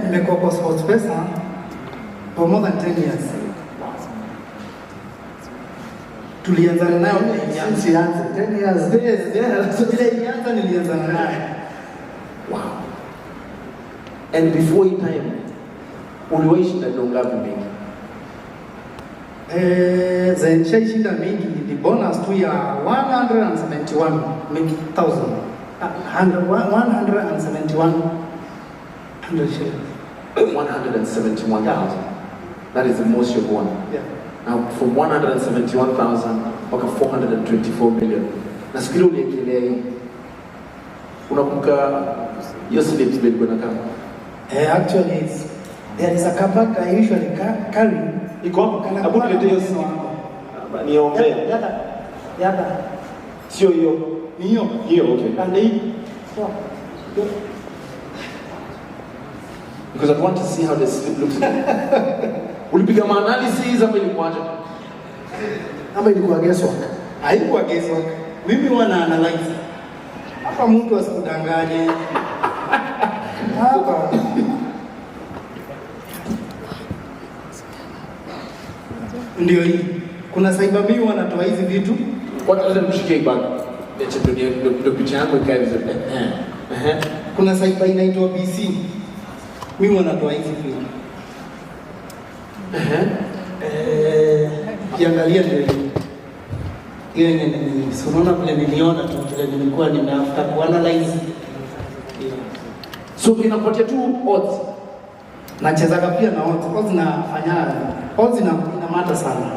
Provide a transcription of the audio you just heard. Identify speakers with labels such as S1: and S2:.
S1: Nimekuwa kwa SportPesa for more than 10 years. Tulianzana nayo vile ilianza.
S2: Since ianze 10 years.
S1: Yes, vile ilianza nilianzana nayo.
S3: Wow. And before hii time uliwahi shinda do ngapi mingi?
S1: Nishaishinda mingi, ni bonus tu ya 171 thousand. 171 hundred shillings.
S3: 171,000. That is the most you've won.
S1: Yeah.
S3: Now from 171,000 mpaka 424 million. Na siku ile uliekelea hii. Unakumbuka hiyo slips vile ilikuwa inakaa?
S1: Actually, there is a kabag I usually carry.
S3: Iko hapo?
S1: Kana
S3: Hebu
S1: kuwa na
S3: niletee hiyo
S1: maneno
S3: slip.
S1: hapo.
S3: Niombee.
S1: Yada, yada.
S3: Sio hiyo.
S1: Ni hiyo.
S3: Hiyo, okay.
S1: Pande hii. So,
S3: Because I want to see how the slip looks like. Ulipiga maanalysis ama ilikuwaje?
S2: Ama ilikuwa guesswork?
S1: Haikuwa guesswork. Mimi huwa na analyze. Hapa mtu asikudanganye. Hapa. Ndio hii. Kuna cyber mimi huwa natoa hizi vitu.
S3: Kwanza lazima mshikie hii bag. Niache ndio picha yangu ikae vizuri. Eh.
S1: Kuna cyber inaitwa BC. Mimi huwa natoa hizi vitu. Kiangalia ndio hii. Hiyo yenye si unaona vile niliona tu vile nilikuwa nime after kuanalyze. Yeah.
S3: So inakupatia tu odds.
S1: Nachezaga pia na odds. Odds nafanya odds ina matter sana.